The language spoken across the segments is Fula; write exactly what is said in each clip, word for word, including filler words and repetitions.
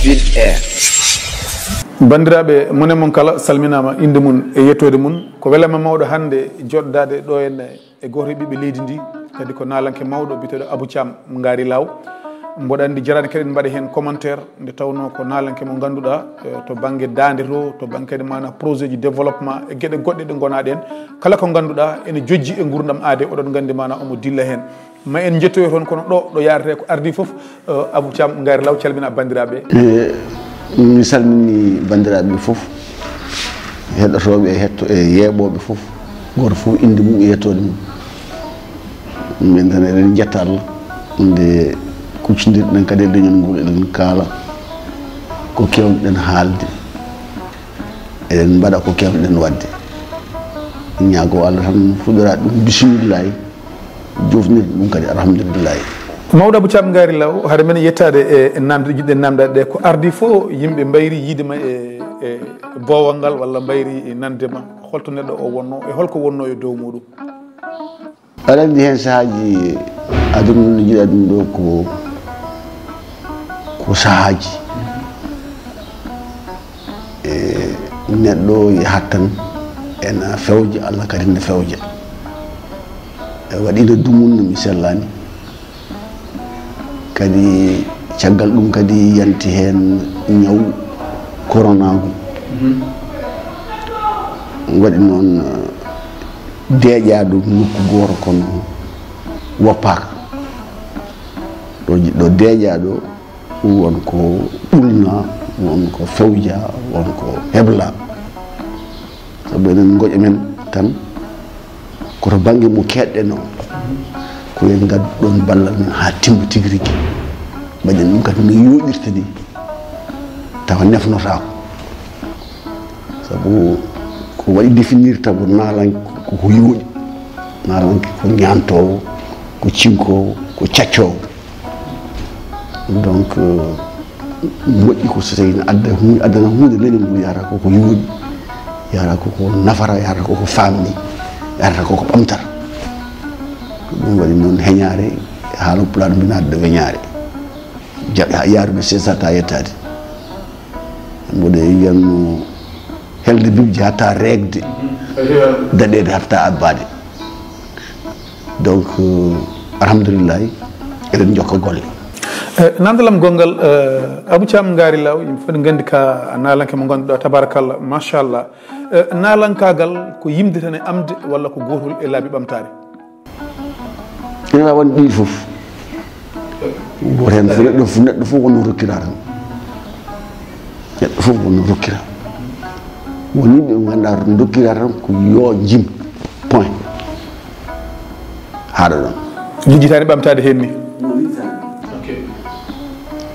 Sud Air. Banndiraaɓe, mone mon kala salminaama, innde mum e yettoode mum. Ko welama mawɗo hannde joɗdaade ɗo en e gooto e ɓiɓɓe leydi ndi, kadi ko naalanke mawɗo biyeteeɗo Abou Thiam Ngaari Laaw. Mboɗo anndi jaraani kadi en mbaɗa heen commentaire, nde tawnoo ko naalanke mo ngannduɗaa, eh, to bannge daande to, to bannge kadi maanaa projet ji développement e geɗe goɗɗe ɗe ngonaa ɗeen. Kala ko ngannduɗaa ene jojji e nguurndam aade, oɗon nganndi maanaa omo dilla heen. Ma en njettoyo toon, kono ɗo, ɗo yaarete ko ardii fof, eh, Abou Thiam Ngaari Laaw, calmina banndiraaɓe. E, mi salmini banndiraaɓe fof, heɗotooɓe e hetto-, e yeeɓooɓe fof, gooto fof innde mum e yettoode mum. Min tan eɗen njetta Allah, nde kuccondirɗen kadi e leñol ngol, eɗen kaala ko keewɗen haalde, eɗen mbaɗa ko keewɗen waɗde. Ñaago Allah tan fuɗɗoraade ɗum bisimillahi, jofnirde ɗum kadi alhamdulillahi. Mawɗo Abou Thiam Ngaari Laaw, hade men yettaade e, e namde ɗe jiɗɗen namdaade ɗe, ko ardii fof yimɓe mbayri yiide ma e, e boowal ngal walla mbayri e nande ma, holto neɗɗo o wonno e holko wonno e dow muɗum? Aɗa anndi heen sahaaji aduna no njiɗa ɗum ɗo ko, ko sahaaji. E, neɗɗo yahat tan ena fewja, Allah kadi ne fewja. E, waɗiino dumunna mi sellaani. Kadi caggal ɗum kadi yanti heen ñaw corona ngu. Waɗi noon, eh, deeƴaaɗo nokku gooto kono woppaaka. Ɗo ji-, ɗo deeƴaaɗo won ko ɓulna, won ko fewja, won ko hebla. Sabu enen ngoƴa men tan ko to bannge mo keedɗen o, ko yo en ngaddu ɗoon ballal men haa timma tigi rigi. Mbaɗen ɗum kadi no yooɗirta ni, tawa nefnotaako. Sabu ko waɗi définir taw naalanke ko ko yooɗi. Naalanke ko ñaantoowo, ko cinkoowo, ko caccoowo. Donc, euh, moƴƴi ko so tawi ne adda hu-, addana huunde leñol ngol, yahata ko ko yooɗi, yahata ko ko nafata, yahata ko ko faamni, yahata ko ko ɓamtata. Ɗum waɗi noon heñaare, haala pulaar mbinaade ɗo weñaare. Jaɓe haa yaarude sesata yettaade. Mboɗo yiyanno helde bibje hatta reegde, daɗeede hatta abbaade. Donc, euh, alhamdulillahi, eɗen njokka golle. Eh, nandalam gonngal, eh, Abou Thiam Ngaari Laaw, yimɓe fof ne nganndi ka naalanke mo ngannduɗaa, tabarakallah, machallah. Eh, naalankaagal ko yimde tan e amde walla ko gootol e laabi ɓamtaare? Ina waɗi ɗi fof. Gooto heen fof, neɗɗo fof, neɗɗo fof wonno rokkira tan. Neɗɗo fof wonno rokkira. Won yimɓe ɓe ngannduɗaa rokkira tan ko yo jim. Point. Haɗa ɗon. Lijjitaani ɓamtaade heen ni.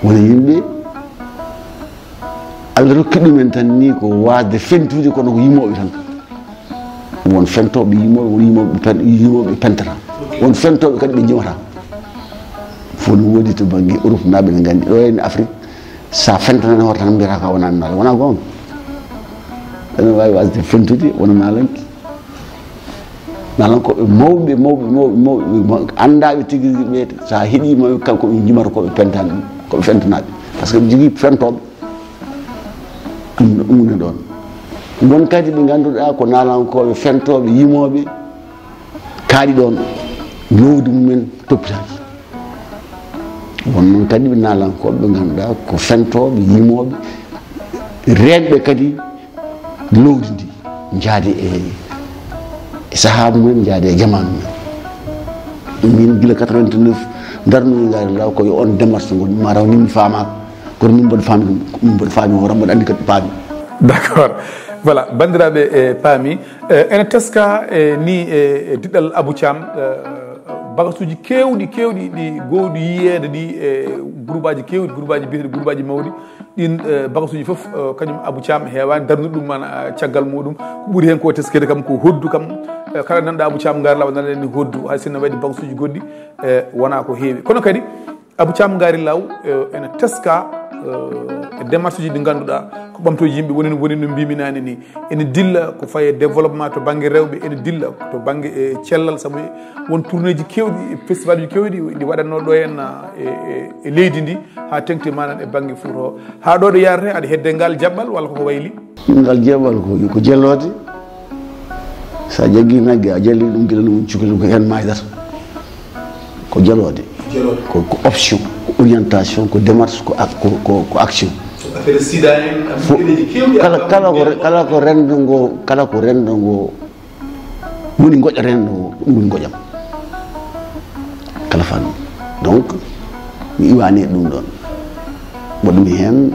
Won yimɓe Allah rokki ɗumen tan ni ko waasde fentude kono ko yimooɓe tan. Won fentooɓe yimooɓe, won yimooɓe pen-, yimooɓe pentata. Won fentooɓe kadi ɓe njimata. Fof no woodi to bannge Europe naaɓe ne nganndi. Ɗo en Afrique, so a fentanaani hoto tan mbiyata ka wonaa naala. Wonaa goonga. Ene waawi waasde fentude, wona naalanke. Naalankooɓe mawɓe, mawɓe, mawɓe, mawɓe, mawɓe, anndaaɓe tigi rigi ɓe, so a heɗiima ɓe, kanko ɓe njimata ko ɓe pentaani ɗum, ko ɓe fentanaaɓe. Par ce que ɓe njogii fentooɓe. Ɗum no ɗum woni ɗoon. Ngon kadi ɓe ngannduɗaa ko naalankooɓe fentooɓe, yimooɓe, kaaɗi ɗoon, loowdi mumen toppitaaji. Won noon kadi ɓe naalankooɓe ɓe ngannduɗaa ko fentooɓe, yimooɓe, reeɗɓe kadi loowdi ndi, njaadi e, e sahaa mumen, njaadi e jamaanu mumen. Min gila quatre-vingt-neuf, darnumi Ngaari Laaw ko yo on démarche ngol, ma taw ni mi faamaaka. Kono min mboɗo faami ɗum, min mboɗo faami hoore, mboɗo anndi kadi paami. D'accord. Voilà, banndiraaɓe, e paami. E, ene teska, e, ni, e, e diɗɗal Abou Thiam, e, bagasuuji keewɗi, keewɗi ɗi gowɗi yiyeede ɗi, e, groupeaji keewɗi, groupeaji biyeteeɗi groupeaji mawɗi. Ɗin, e, bagasuuji fof, e, kañum Abou Thiam heewaani darnude ɗum, maanaa, e, caggal muɗum. Ko ɓuri heen ko teskeede kam ko hoddu kam. E, kala nanɗo Abou Thiam Ngaari Laaw nana ni hoddu, hay sinno waɗi bagasuuji goɗɗi, e, wonaa ko heewi. Kono kadi, Abou Thiam Ngaari Laaw, e, ene teska e démarche uji ɗi ngannduɗaa ko ɓamtooji yimɓe, woni no, woni no mbimi nane ni. Ene dilla ko faye développement to bannge rewɓe, ene dilla to bannge e cellal, sabu won tournéeji kewɗi, festival uji kewɗi ɗi waɗatnoo ɗo en e, e, e leydi ndi, haa teŋti manan e bannge Fuuta o. Haa ɗo ɗo yarate, aɗa hedde ngal jaɓɓal walla koko wayli? Ngal jaɓɓal ko, ko jelloode. So a jaggii nagge, a jalli ɗum gila no woni cukalel, ko heen maaydata. Ko jelloode. Ko, ko option, ko orientation, ko démarche, ko ac-, ko, ko, ko action. Fof, kala, kala ko re-, kala ko renndo ngo, kala ko renndo ngo woni ngoƴa renndo ngo, ko ɗum woni ngoƴam. Kala fannu. Donc, mi iwaani e ɗum ɗoon. Mboɗo mi heen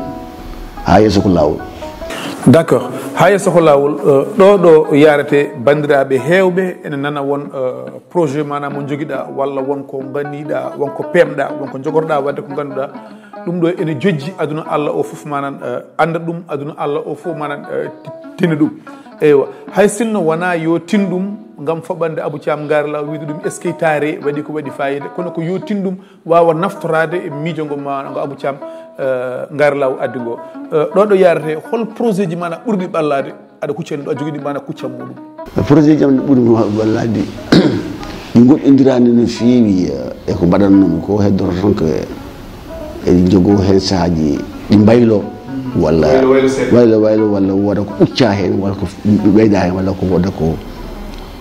haa yeeso ko laawol. D'accord. Haa yeeso ko laawol, eh, ɗo, ɗo yarate, banndiraaɓe heewɓe ene nana won, eh, projet, maanaam, mo njogiɗaa, walla won ko nganiɗaa, won ko peemɗaa, won ko njogorɗaa waɗde, ko ngannduɗaa ɗum ɗo ene jojji aduna Allah o fof, maanaam, eh, annda ɗum, aduna Allah o fof, maanaam, eh, ti-, tina ɗum. Eywa, hay sinno wonaa yo tin ɗum ngam faɓande Abou Thiam Ngaari Law, wiyde ɗum est-ce que taare waɗi ko waɗi fayida, kono ko yo tin ɗum waawa naftoraade e miijo ngo, maanaam, ngo Abou Thiam, eh, Ngaari Law addi ngo. Eh, ɗo ɗo yarate, hol projet ji, maanaam, ɓurɗi ɓallaade? Aɗa hucca heen, ɗo a jogii ɗi, maanaam, kuccam muɗum. Projet ji am ɗi ɓuri mo wallaade, ɗi ngoɗɗondiraani no feewi, eh, e ko mbaɗatnoomi ko, heddoto tan ko eɗen njogoo heen sahaaji ɗi mbayloo, walla waylo, waylo seeɗa. Waylo, waylo, walla wooda ko uccaa heen, walla ko ɓeydaa heen, walla ko wooda ko,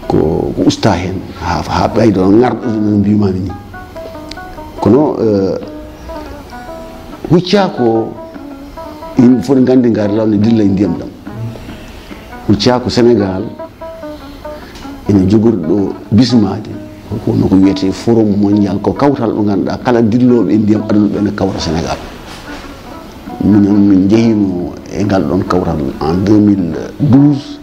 ko, ko ustaa heen, haa, haa ɓeydo ŋarɗo no mbiimaami ni. Kono, eh, huccaa ko yimɓe fof ne nganndi Ngaari Law ne dilla e ndiyam ɗam. Huccaa ko Senegaal ene jogori ɗo bismaade, ko no ko wiyetee Forum Mondial, ko kawtal ɗo ngannduɗaa kala dillooɓe e ndiyam aduna ɓe ne kawra Senegaal. Minen min njehiino e ngal ɗoon kawtal en deux mille douze,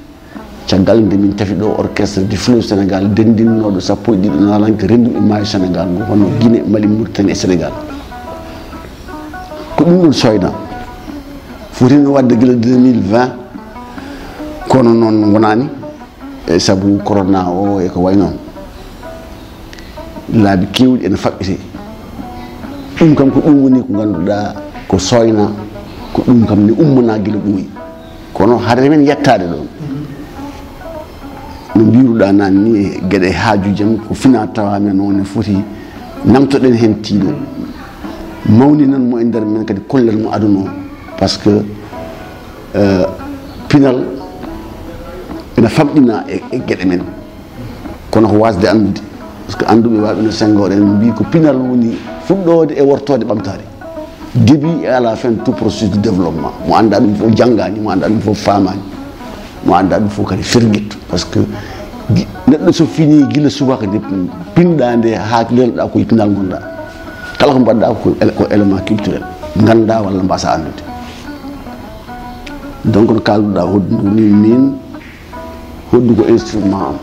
caggal nde min tafi ɗo orchestre du fleuve Sénégal, denndinnooɗo sappo e ɗiɗo naalaŋke rennduɓe maayo Senegaal ngo, hono Guinée, Mali, Mauritanie e Senegaal. Ko ɗum ɗoon sooyna. Fotino waɗde gila deux mille vingt, kono noon ngonaani, e sabu corona o e ko wayi noon. Laabi keewɗi ene faɓɓiti. Ɗum kam ko ɗum woni ko ngannduɗaa ko sooyna, ko ɗum kam ne ummana gila ɓooyi. Kono hade men yettaade ɗoon, no mbiruɗaa naan ni, geɗe haajuuji am ko fina tawa men o ne foti namtoɗen heen tiiɗo. Mawninan mo e nder men, kadi kollen mo aduna o. Parce que, eh, pinal ene famɗina e, e geɗe men. Kono ko waasde anndude. Parce que annduɓe waawɓe no Senghor en mbii ko pinal woni fuɗɗoode e wortoode ɓamtaare. Début et à la fin tout processus de développement. Mo anndaa ɗum fof janngaani, mo anndaa ɗum fof faamaani, mo anndaa ɗum fof kadi fergitto. Parce que gi-, neɗɗo so finii gila subaka nde pinɗaa nde haa lelɗaa ko e pinal ngonɗaa. Kala ko mbaɗɗaa ko ele-, ko élément culturel. Nganndaa walla mbaasa anndude. Donc no kaalduɗaa hoɗdu ndu ni min Hoddu ko instrument am,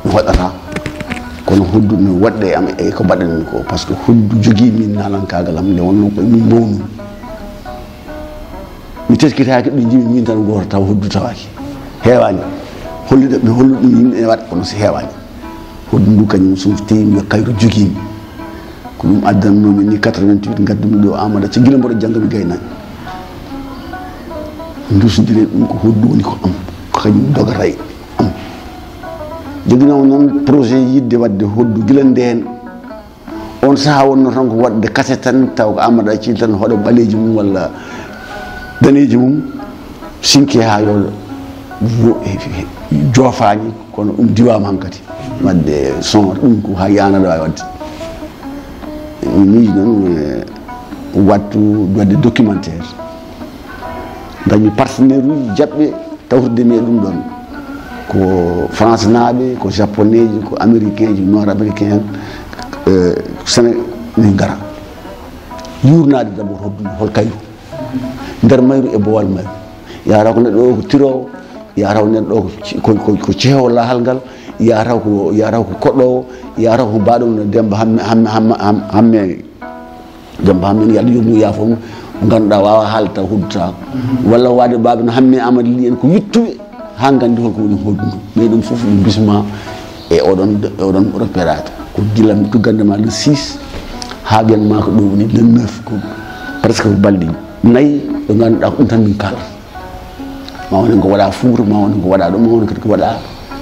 mi hoɗata. Kono hoddu no waɗde e am e ko mbaɗanmi ko, parce que hoddu jogii min naalankaagal am, nde wonnoo ko min mbawnumi. Mi teskitaaki, ɓe njimi min tan gooto taw hoddu tawaaki. Heewaani. Hollude, mi hollude ɗum yimɓe ene waɗa, kono so heewaani. Hoddu ndu kañum so tawi yo kayru jogii mi. Ko ɗum addannoo min ni quatre-vingt-huit, ngaddumi ɗo Amadou Acca, gila mboɗo jannga mi gaynaaki. Ndusdire ɗum ko hoddu woni ko am, ko kañum dogata e am. Joginoo noon projet yiɗde waɗde hoddu gila ndeen. On sahaa wonnoo tan ko waɗde kase tan, taw ko Amadou Acca tan hoɗa ɓaleeji mum walla daneeji mum, sinke haa yo wo-, joofaani, kono ɗum diwaama hankadi. Waɗde son, ɗum ko haa yaana ɗo waawi waɗde. Mi miiji noon, eh, wattu waɗde documentaire. Dañmi partenaire uji jaɓɓe tawtude mi e ɗum ɗoon. Ko France naaɓe, ko japonais ji, ko américain ji, noir américain, eh, Séné-, min ngara. Yuurnaade d'abord hoddu hol kayru. Nder mayru e boowal mayru. Yahata ko neɗɗo o ko tiroowo, yahata ko neɗɗo o ko ci-, ko, ko, ko cehoowo lahal ngal, yahata ko, yahata ko koɗɗoowo, yahata ko mbaaɗo no Demba Hamme, Hamme, Hamme, Hamme, Hamme, Demba Hamme, yo Allah yurmo yaafo mo, ngannduɗaa waawa haalde taw hoddu tawaaka. Walla waade baaɓe no Hamme Amadou Ly en ko wittuɓe, haa nganndi holko woni hoddu ndu. Mais ɗum fof ɗum bisma e oɗon, e oɗon repérage. Ko gila mi tuggande ma le six, haa ɓiyan ma ko ɗo woni le neuf, ko presque ko balɗe ɗiɗi. nayi ɓe ngannduɗaa ko ɗum tan min kaalata. Ma woni ko waɗa Fuuta, ma woni ko waɗa ɗo, ma woni kadi ko waɗa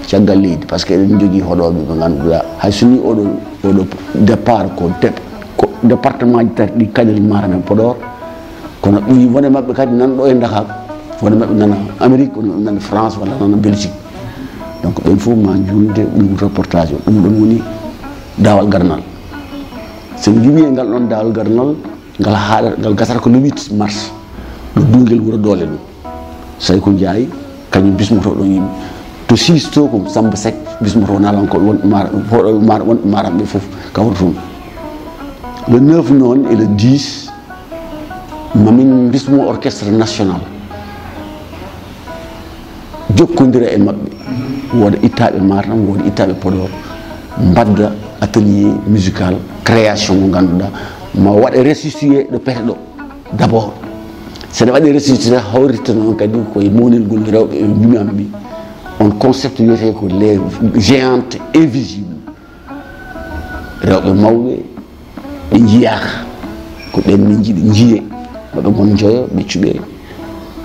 caggal leydi. Par ce que eɗen njogii hoɗooɓe ɓe ngannduɗaa, hay so nii oɗo, oɗo départ ko dep-, ko département ji tati ɗi, Kanel, Matam e Podor, kono ɗi wone maɓɓe kadi nan ɗo e Dakar, wone maɓɓe nana Amérique, wone maɓɓe nana France walla nana Belgique. Donc ɓen fof ma njuulde ɗum reportage o, ɗum ɗon woni daawal garnal. So en njuwi e ngal ɗon daawal garnal, ngal haaɗa, ngal gasata ko le huit mars, ɗo Duungel Wuro Doole ɗo. Sayko Njaay, kañum bismoto ɗon yimɓe. To Siisto ko Samba Seck bismoto naalankooɓe wonɓe Maara, wonɓe Maara, wonɓe Maara ɓe fof kawra toon. Le neuf noon e le dix, mamin bismo orchestre national. Jokkondira e maɓɓe, wooda ittaaɓe Matam, wooda ittaaɓe Podor, mbadda atelier musical, création mo ngannduɗaa, ma waɗe resitué ɗo pete ɗo. D'abord, so ɗe waɗi resitué, hawritta noon kadi koye mawningol rewɓe e jumambi, on concept wiyetee ko les géantes invisibles. Rewɓe mawɓe, ɓe njiyaaka. Ko ɓen min njiɗi njiye. Maɓe ngon njoyo, ɓe cuɓe,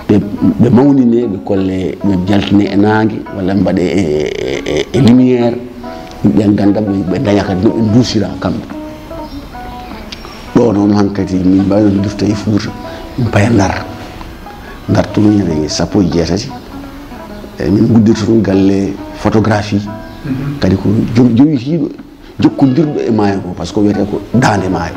ɓe, ɓe mawnine, ɓe kolle, ɓe jaltine e naange, walla ɓe mbaɗe e, e, e, e lumière. Yimɓe ɓe ngannda, ɓe, ɓe daña kadi no ɓe nduusira kamɓe. Ɗo noon hankadi min mbawino difta e Fuuta, min paya Ndar. Ndar toon ñande sappo e jeetati. E min nguddiri toon galle photographie. Kadi ko jo-, jowitiiɗo, jokkondirɗo e maayo ngo, par ce que wiyetee ko daande maayo.